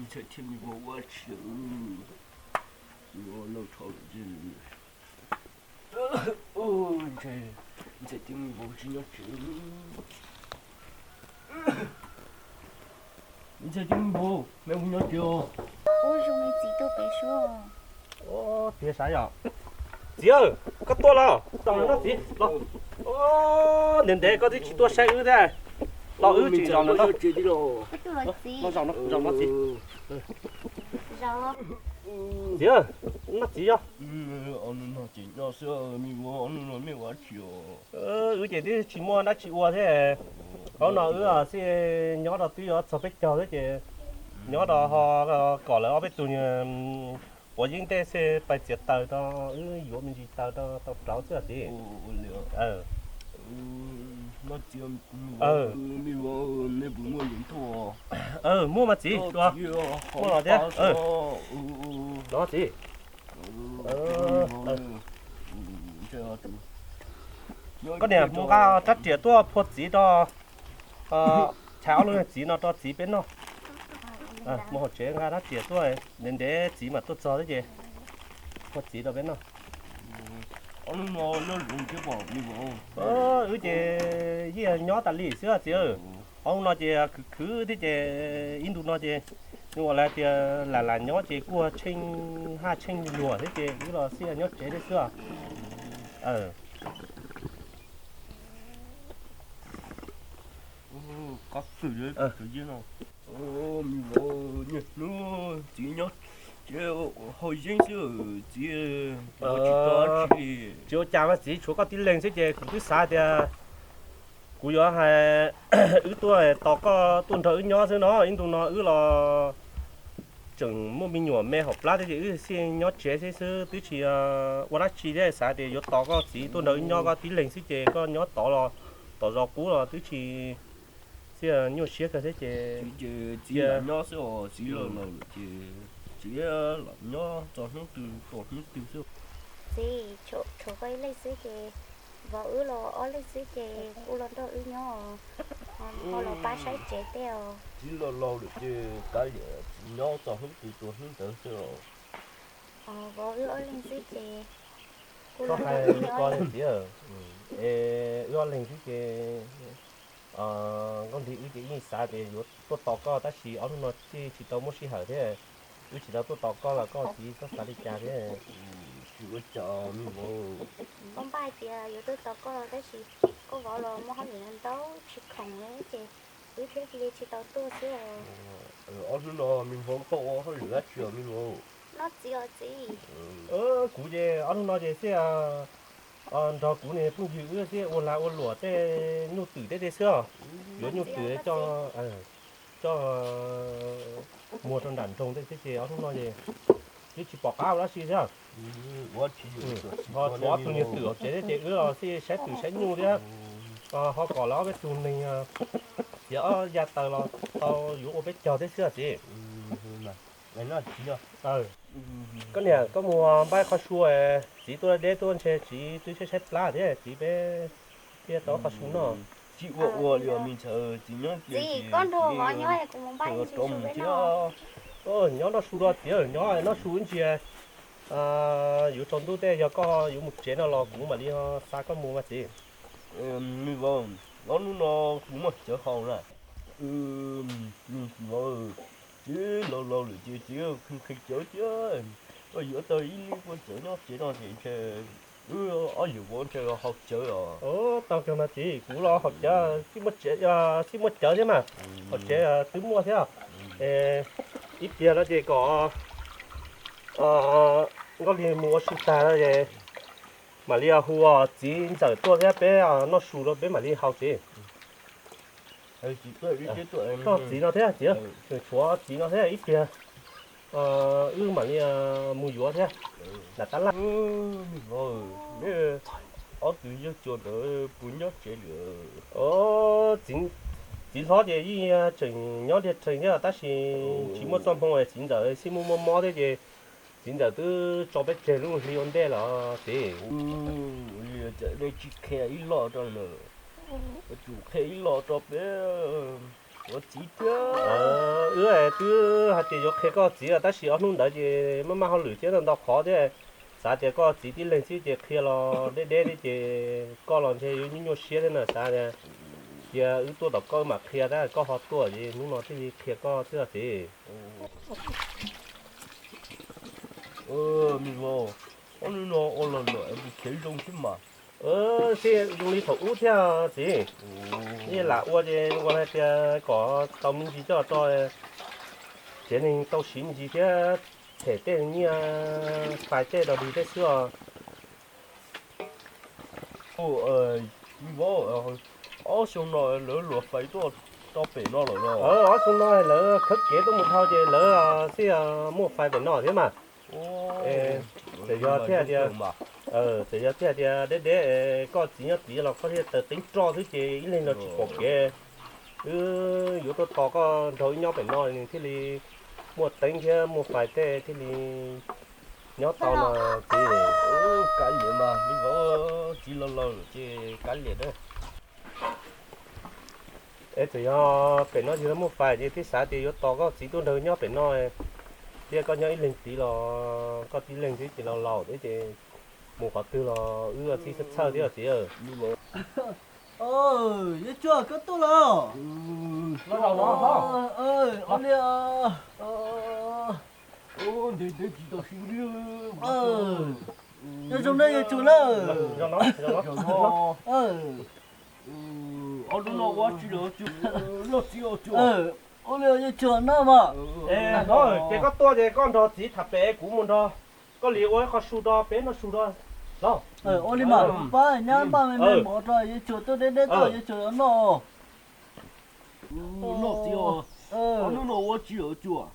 Ntxhais thiab me vauv ua tsis, ua lawm dhau lawm ces, ntxhais thiab me vauv tsis nyob tsev. Ntxhais thiab me vauv, mej mus nyob tsev os. Ub, zoo li txiv tuaj pem suab. Tiag sav yom. Txiv, koj tuaj los? Zaum no txiv los. Ntev ntev koj twb tsis tuaj saib wb thiab. Los wb tsis zaum no. Zaum no txiv. Txiv, no txiv yog. Wb ces twb tsis muaj dab tsi ua thiab. Hauv no wb xij nyob rau twb yuav txog peb caug thiab ces nyob rau ho kom lawv ob peb tug quav yeeb tej xij pais txiav taws rau wb yuav me ntsis taws rau tau rauv xwb txiv. Muaj mas txiv, muaj los thiab. Los txiv. Koj niam mus nqa rab riam tuaj phua txiv rau, thaiv ob lub txiv no rau txiv peb noj. Mus hauv tsev nqa rab riam tuaj, ntev ntev txiv mam tuaj txog thiab ces phua txiv rau peb noj. Wb ces yeej nyob tas li xwb txiv. Ob lub no ces khwv khwv thiab ces ib ntu no ces nws ua lawv tias lam lam nyob ces kuj tsheej haj tsheej luag thiab ces wb los xij nyob tsev thiab xwb. Txiv nyob tsev hau yeeb xwb txiv, tsis ua cas mas txiv, tshuav koj tib leeg xwb ces kuv twb xav tias kuv yuav hais wb tuaj tos koj tuaj nrog wb nyob xwb no. Ib ntu no wb los tseem muaj me nyuam me hauv plab thiab ces wb xij nyob tsev xwb xwb twb tsis ua dab tsi thiab xav tias yuav tos koj txiv tuaj nrog wb nyob koj tib leeg xwb ces koj nyob tod los tom zos qub los twb tsis, xij nyuaj siab kawg thiab ces txiv nyob xwb os, txiv los laus lawm ces txiv los nyob txog hnub twg tos hnub twg xwb. Txiv, tshuav koj ib leeg xwb ces vauv wb los ob leeg xwb ces kuj los nrog wb nyob, ho los pab saib tsev tej os. Txiv los laus lawm ces kav liam txiv nyob txog hnub twg tos hnub ntawd xwb os. Vauv wb ob leeg xwb ces kuj los nrog wb nyob. Txiv, es wb ob leeg xwb ces nkauj nrig wb ces yeej xav tias yuav tuaj tos koj tab sis ob hnub no tsis tau muaj sij hawm thiab, wb tsis tau tuaj tos koj los koj txiv txhob xav li cas thiab. Tsis ua cas me vauv. Koj npaj hais tias yuav tuaj tos koj tab sis koj vauv los muaj hauj lwm ntau tsis khoom li ces wb thiaj li tsis tau tuaj xwb os. Ob hnub no me vauv koj ua hauj lwm dab tsi os me vauv? Noj txiv os txiv. Kuv ces ob hnub no ces xij nrog kuv niag phooj ywg wb xij ua lag ua luam tej nyuj twm tej tej xwb os. Yuav nyuj twm coj muag rau nram nroog tej xwb ces ob hnub no ces twb tsis pom qab ua dab tsi thiab. Ho tshuav ob tug niag twm hauv tsev thiab ces wb los xij saib twm saib nyuj thiab, ho kom lawv ob peb tug neeg txiav ob ya taws los tau yuav ua peb caug thiab xwb txiv. Koj niam, koj mus npaj qhov su, txiv tuaj deb tuaj ntshe txiv twb saib saib plab thiab txiv peb thiaj tau qhov su noj. Tsis ua ua li os me ntxhais, txiv nyob tias txiv koj nrog vauv nyob kuv mus npaj ib ntsis su peb noj. Nyob noj su los txiv, nyob noj su ib ntsis, yuav tsaus ntuj tej yog koj yuav mus tsev no los kuv mam li xa koj mus mas txiv. Me vauv, ob hnub no kuv muaj cawv haus na. Me vauv, txiv laus laus lawm ces txiv qhia cawv thiab, koj yuav tau ib lub pob cawv nyob tsev no ces ntshe wb ob yawg vauv ntshe haus cawv os. Tau kawg mas txiv, kuv los haus cawv, xij muaj cawv thiab mas, haus cawv twb muaj thiab. Ib pliag no ces kom Nkauj Lig mus ua su tag no es mam li hu txiv ntxawm tuaj thiab peb noj su rau peb mam li haus txiv. Koj txiv no thiab txiv, tseem tshuav txiv no thiab ib pliag wb mam li mus yuav thiab. Lam tab laj. Ob tug yawg cuas ntawd puas nyob tsev lawm? Txiv hlob ces yeej tseem nyob tiag rhe thiab tab sis tsis muaj txoj hmoo, txiv ntxawm xij muaj muaj mob thiab ces txiv ntxawm twb tso peb tseg lub hli ua ntej los txiv. Ua li cas nej tsis qhia ib lo rau na, tsum qhia ib lo rau peb. Ua txiv thiab. Wb twb hais tias yuav qhia koj txiv os, tab sis ob hnub ntawd ces maj maj hauj lwm thiab ntau qhov thiab, xav tias koj txiv tib leeg xwb ces qhia los deb deb thiab ces koj los ntshe yuav nyuaj nyuaj siab thiab na, xav tias cia wb tuaj tom koj wb mam qhia tab koj ho tuaj ces hnub no thiaj li qhia koj xwb os txiv. Me vauv, ob hnub no ua los lawm mus khiav zoo thiab mas. Xij zoo li thaum ub thiab txiv. Yeej lam ua ces ua hais tias kom tau me ntsis coj tso, tsev neeg tau siv me ntsis thiab, them tej nyiaj fais tej dog dig tej xwb os. Me vauv, ob xyoo no lawv luag fais tuaj rau pem no lawm los? Ob xyoo no lawv khawb kev tuaj mus dhau ces lawv xij muaj fais pem no thiab mas. Txawm yog thiaj tias, txawm yog thiaj tias deb deb koj txiv nyob tid los koj thiaj taws teeb roj xwb ces ib leeg los tsis pom kev. Wb yuav tuaj tos koj nrog wb nyob pem no nws thiaj li muaj teeb thiab muaj fais tej thiaj li nyob tau no txiv. Kav liam mas me vauv, txiv laus laus lawm ces kav liam na. Es txawm yog pem no tsis tau muaj fais ces thiaj xav tias yuav tos koj txiv tuaj nrog nyob pem no, thiab koj nyob ib leeg tid los koj tib leeg xwb ces laus laus thiab ces mus qhov twg los wb txhij txhawj txhawj thiab txiv. Yuav cuag koj tuaj los? Ua li, nyob zoo na yuav cuag na. Ob hnub no ua tsis lawm, ua li yuav cuag na mas. Ces koj tuaj ces koj nrog txiv tham pem kuv mus nrog koj li ua ib qho su rau peb noj su rau los. Ua li mas pab nyab npaj me me mov rau yuav cuag tuaj deb deb tuaj yuav cuag noj. Noj txiv, ob hnub no ua tsis lawm cuag?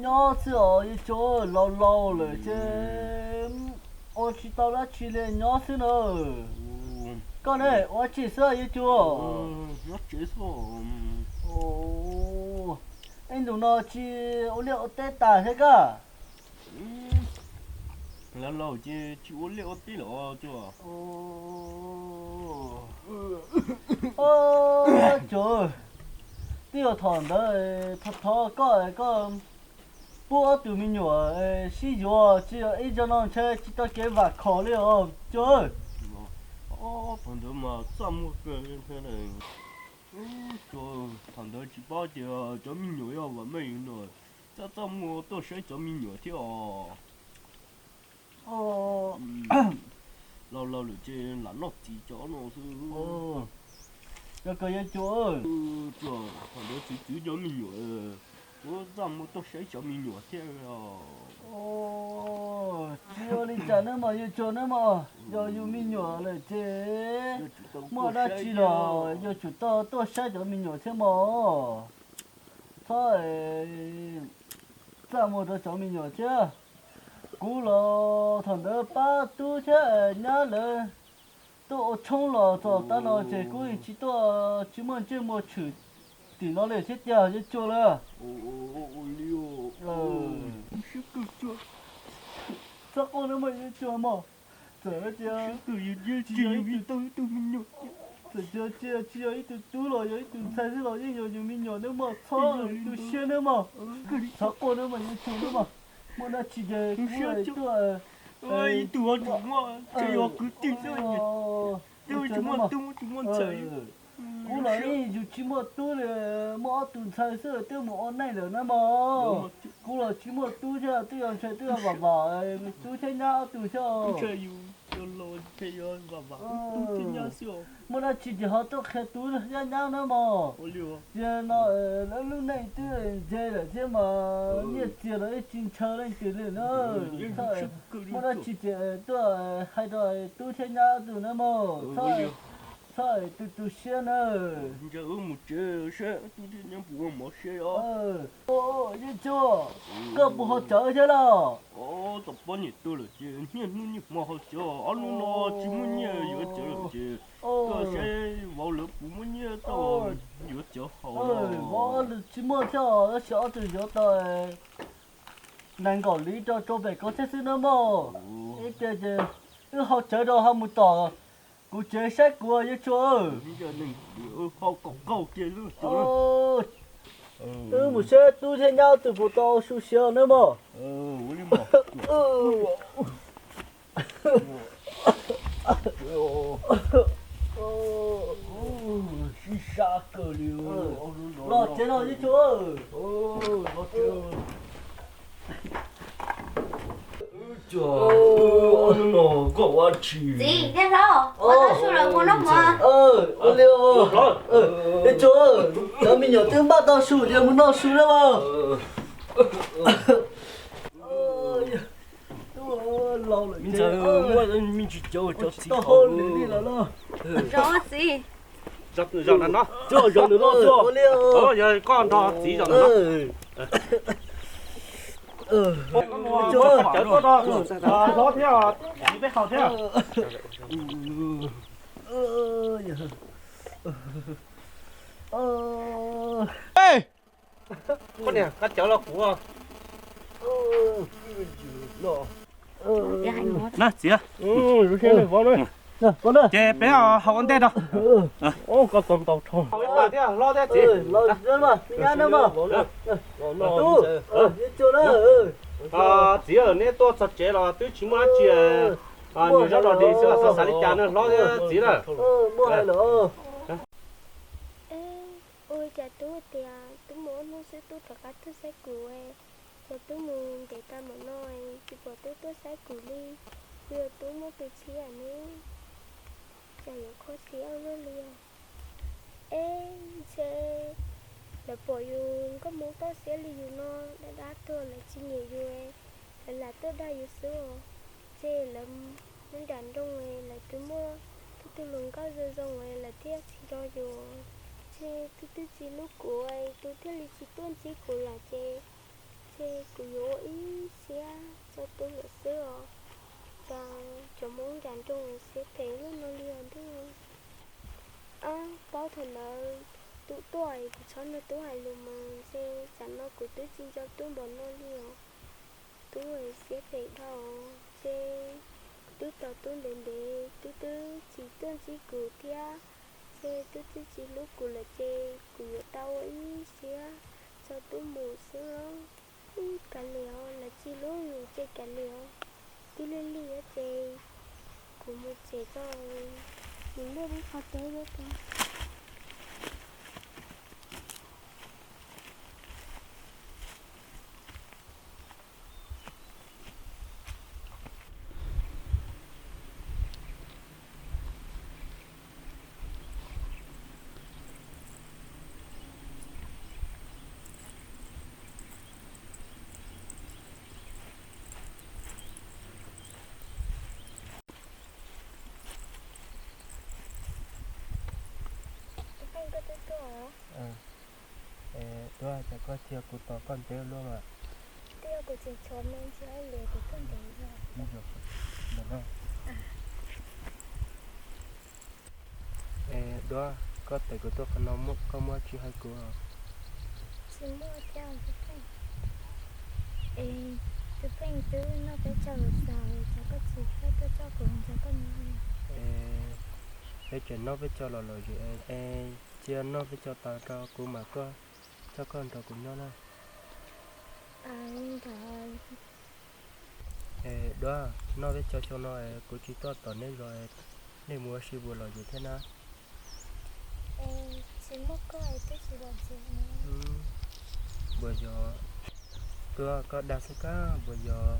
Nyob xwb os yuav cuag, laus laus lawm ces ua tsis tau dab tsi li nyob xwb na. Koj ne ua tsis xwb yuav cuag? Nyob tsev xwb. Ib ntus no tsis ua liaj ua teb tas thiab koj? Laus laus ces tsis ua liaj ua teb lawm cuag. Cuag, twb yog thaum ntawd thov thov koj, koj pub ob tug me nyuam sib yuav, tsis yog ib zaug no ntshe tsis tau kev vam khom li os cuag. Thaum ntawd mas txaj muag kawg. Thaum ntawd tsis paub tias cov me nyuam yog vam meej no, txaj txaj muag tuaj saib cov me nyuam thiab os. Laus laus lawm ces lam noj txiv cov no xwb. Yog koj yuav cuag, thaum ntawd txiv txwv cov me nyuam, kuv txaj muag tuaj saib cov me nyuam thiab. Tsis ua li cas nawb mas yuav cuag nawb mas, yog yus me nyuam lawm ces muaj dab tsi los yuav tsum tau tuaj saib cov me nyuam thiab mog. Txhob txaj muag rau cov me nyuam thiab. Kuv los thaum ntawd pab tub thiab nyab lawv tuaj ua tshoob los txog tav no ces kuv tsis tuaj, tsis muaj ntsej muag tshwm tim no li thiab tiag yuav cuag lawm. Txhob quaj nawb mas yuav cuag mog. Txawm tias tsis yog ib tug me nyuam, txawm tias tsis yog ib tug tub los yog ib tug ntxhais xwb los yeej yog yus me nyuam nawb mog, txhob tu siab nawb mog. Txhob quaj nawb mas yuav cuag nawb mog. Muaj dab tsi ces kuv tuaj. Ib tug yuav tsum muaj, tsis yog kwv tij xwb, tsis muaj tub tsis muaj ntxhais. Kuv los yeej yus tsis muaj tub li, muaj ob tug ntxhais xwb twb mus ua neej lawm nawb mog. Kuv los tsis muaj tub thiab, twb yog ntshe twb yog vam vam tub thiab nyab ob tug thiab. Muaj dab tsi ces ho tuaj qhia tub thiab nyab nawb mog. Ces no lawv lub neej twb ntse lawm thiab mas nyiaj txiag los yeej tsis ntshaw leej twg li na. Muaj dab tsi ces tuaj hais rau tub thiab nyab ob tug nawb mog. Txhob tu tu siab nawb. Ntsa wb mus tsev saib tub thiab nyab puas ua mov seb os. Yeej cuag, koj puas haus cawv thiab los? Tom poj niam tuag lawm ces niaj hnub niaj hmo haus cawv, ob hnub no tsis muaj nyiaj yuav cawv lawm ces koj saib vauv lawv puas muaj nyiaj tau yuav cawv haus. Vauv tsis muaj thiab, tab sis ob tug yuav tau nees nkaum liv rau rau pem kauv tsheb xwb nawb mog. Ib pliag ces wb haus cawv rau ho mus tom Kuv tsev saib kuv yawg Tsua. Wb mus saib tub thiab nyab ob tug puas tau su siav nawb mog. Sib sab kawg li. Los tsev no yawg Tsua. Txiv, thiab hlob, ua tau su lawm mus noj mov. Ua li, yawg Tsua, cov me nyuam twb npaj tau su, yog mus noj su na mog. Tub laus lawm, me ntxhais muaj me ntsis cov tsis tau hauj lwm li lawm los. Zaum txiv. Zaum no no. Zaum nws los, yog koj nrog txiv zaum no no. Cawv tuaj no, hlob thiab txiv peb haus thiab. Koj niam, koj cawv los kuv. Na txiv, ces peb haus ua ntej rau. Koj tau ntau rau. Hlob thiab txiv. Txiv, neb tuaj txog tsev los twb tsis muaj dab tsi, nws zaub rog dig xwb, xav xav li cas no hlob thiab txiv na. Ua cas tub tias tub mus ob hnub xwb tub rov qab tuaj saib kuv, ces tub mus ntev tag npaum no tsis pom tub tuaj saib kuv li. Kuv yog tub muaj tus tshiab ne, cas yuav kho siab luaj li os. Eb, ntshe lawv pom yus nkauj Hmoob toj siab li yus no, dab dab tuag lawv tsis nyiam yus, lawv lam tuaj dag yus xwb os. Ntshe lawv nyob nram nroog lawv twb muaj tub tug hluas nkauj zoo zoo lawv thiaj tsis nco yus. Ntshe tub twb tsis hlub kuv, tub thiaj li tsis tuaj ntsib kuv lawm ces, ntshe kuv yuav ua ib siab tso tub lawm xwb os. Cas cov Hmoob nram nroog siab phem luaj no li os ntuj. Ab, paub thaum ntawd tub tuaj kuv txhob nrog tub hais lus mas ntshe tsam no kuv twb tsis nco tub npaum no li os. Tub siab phem dhau, ntshe kuv twb tos tub ntev ntev tub twb tsis tuaj ntsib kuv thiab, ntshe tub twb tsis hlub kuv lawm ces kuv yuav tau ua ib siab tso tub mus xwb. Ib kav liam os, lawv tsis hlub yus ces kav liam os. Twb lig lig ces kuv mus tsev tso, mus luaj lub qhov teb lub tso. Duab, cas koj txia kuv tos koj ntev luaj mas. Twb yog kuv tseem tshuav me ntsis hauj lwm kuv tuaj ntev zog. Es Duab, koj tes kuv tuaj qhov no koj muaj tsis hais kuv? Tsis muaj thiab tus Pheej. Es tus Pheej twb noj peb caug lawm xwb, cas koj tsis txawj tuaj coj kuv nrog koj nyob li? Peb tseem noj peb caug los lawm es, cia noj peb caug tas rau kuv mam tuaj coj koj nrog kuv nyob na. Duab, noj peb caug xyoo no kuv tsis tuaj tom neb zos, nej mus ua si puas lom zem thiab na? Puas yog, Duab, koj dag xwb kab puas yog?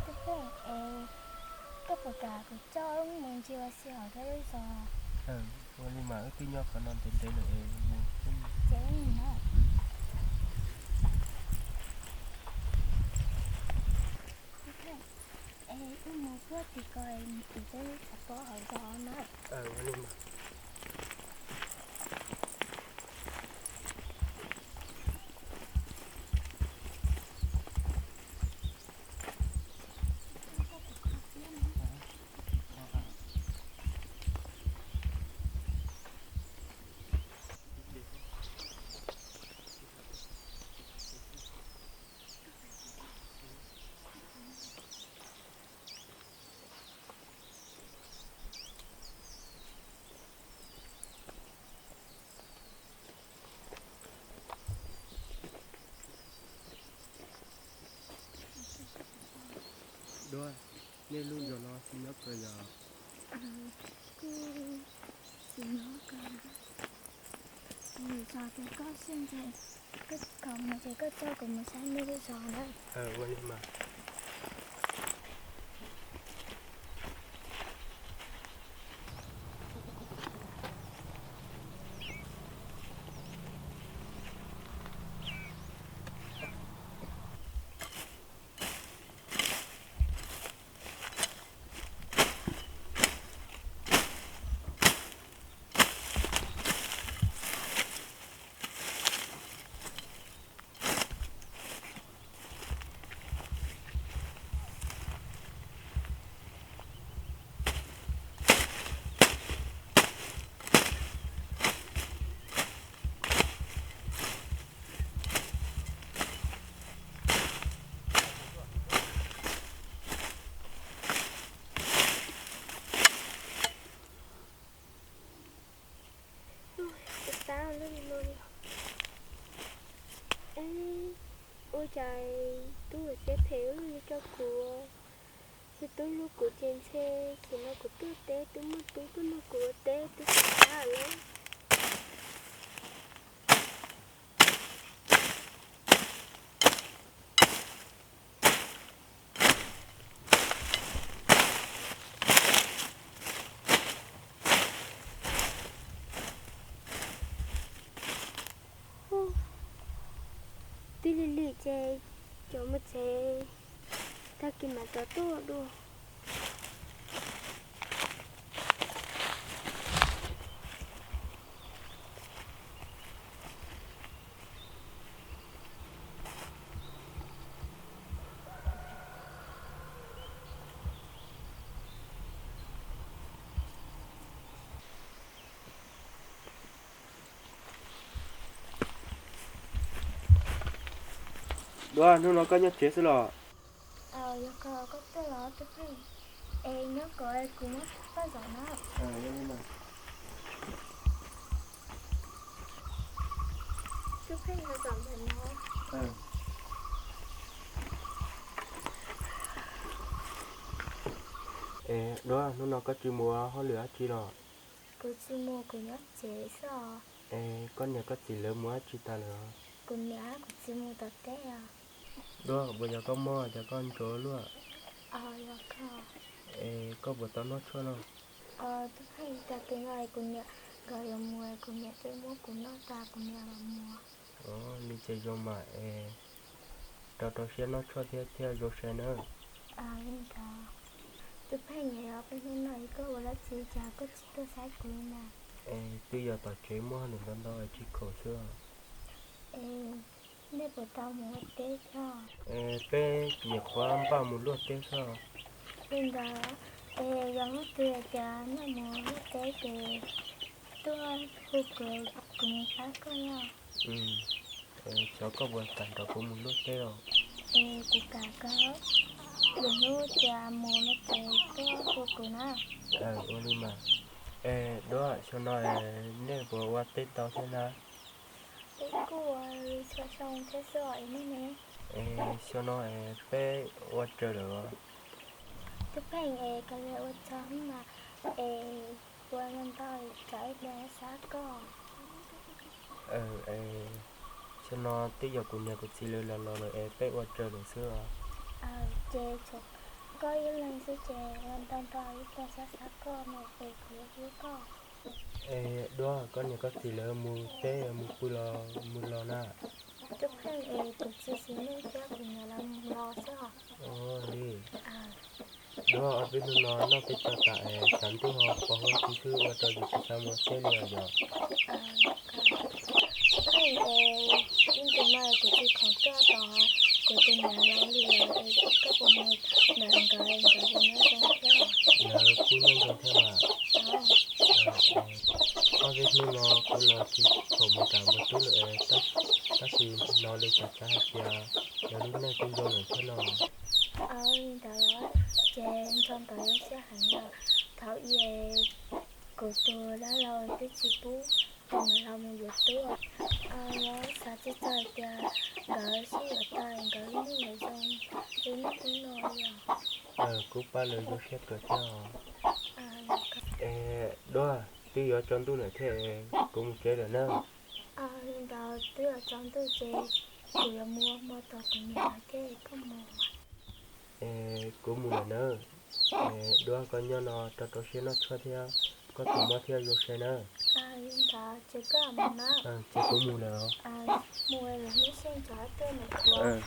Koj puas kam kuv coj wb mus ncig ua si hauv peb lub zos? Ua li mas wb twb nyob qhov no ntev ntev lawm es mus. Ces wb mus na. Es wb mus puag tim ko es mus tim peb tshav pob hauv zos na. Lub zos no tsis nyob kawg yog? Tsis nyob kawg. Zos ces koj xij ntses, koj tsis kam mus ces koj coj kuv mus saib nej lub zos na. Ua li mas. Tab tab li no li. Ua cas tub xiab phem ua luaj li rau kuv. Yog tub hlub kuv ces ntshe txij no kuv tuaj teb, tub muaj tub tuaj nrog kuv ua teb, tub tsis tab lawm. Twb lig lig ces cov mus tsev, tag kis mam rov tuaj dua. Dua, hnub no koj nyob tsev xwb los? Yog koj tuaj los Tub Pheej, es nyob kom kuv nyob paj zaum na. Tub Pheej nyob zaum ntawm no. Es Dua, hnub no koj tsis mus ua hauj lwm dab tsi los? Kuv tsis mus, kuv nyob tsev xwb os. Es koj niam koj txiv lawv mus dab tsi tas lawm? Kuv niam kuv txiv mus tom teb os. Dua, puas yog koj mob cas koj ntsuav luaj? Es koj puas tau noj tshuaj no? Tub Pheej, tag kis no kuv niam nkawd yuav mus, kuv niam twb muab kuv noj tas kuv niam los mus. Li ces zoo mas es rau rau siab noj tshuaj thiab thiaj zoo sai na. Li ntawd. Tub Pheej, es ob peb hnub no koj ua dab tsi cas koj tsis tuaj saib kuv li na? Es twb yog tom tsev muaj hauj lwm ntau ntau es tsis khoom xwb os. Es nej puas tau mus ua teb thiab? Es peb nyuam qhuav npaj mus luaj teb xwb. Li ntawd, es yog hnub twg tias nej mus luaj teb ces tuaj hu kuv, kuv mus pab koj yom. Xyov koj puas kam nrog kuv mus luaj teb os? Es kuv kam kawg, lwm hnub tias mus no ces tuaj hu kuv na. Ua li mas. Es Dua, xyoo no nej puas ua teb tau thiab na? Peb kuj ua li txhua xyoo thiab xwb os, es nej ne? Es xyoo no es peb ua raws lawm os. Tub Pheej, es koj li ua tsaug mas, es ua ntau ntau tsam ib pliag xav koj. Xyoo no twb yog kuv niam kuv txiv lawv los los lawm es peb ua raws lawm xwb os. Ces tshuav koj ib leeg xwb ces ua ntau ntau ib pliag xav xav koj no es kuv yuav hlub koj. Es Dua, koj niam koj txiv lawv mus teb mus pw los mus los na? Tub Pheej, es kuv txiv txiv neej thiab kuv niam lawv mus los xwb os. Li Dua, ob peb hnub no noj peb tso tas es tshav ntuj ho pos huab tib xwb ua rau yus tsis xav mus teb li os yog? Tub Pheej, es ib ntus no kuv tsis khoom tuaj tom kuv tus niam laus li lawm es koj puas mus ntawm nkawd, nkawd puas nyob zoo thiab? Lawv kuj nyob zoo thiab mas. Ob peb hnub no kuv los tsis khoom mus kam npawg tub lawm es tab sis hnov lawv txav txav hais tias lawv lub neej kuj zoo lawm thiab no. Li ntawd ces nco ntawd zoo siab heev os. Thaum ub kuv tus dab laug twb tsis pub Ces mam los mus yuav tub. Los xav tsis txog hais tias nkawd sib yuav tau nkawd lub neej yuav zoo li niaj hnub no li os. Kuv pab lawv zoo siab kawg thiab os. Es Duab, twb yuav tsaus ntuj lawm thiab, kuv mus tsev lawm na. Li ntawd twb yuav tsaus ntuj ces kuv yuav mus ua hmo tos kuv niam lawv thiab, koj mus. Es kuv mus lawm na. Es Duab, koj nyob no rau rau siab noj tshuaj thiab, koj tus mob thiaj zoo sai na. Li ntawd ces koj mus na. Ces kuv mus lawm os. Mus lawm hnub xyeej tsov tuaj nws thuav.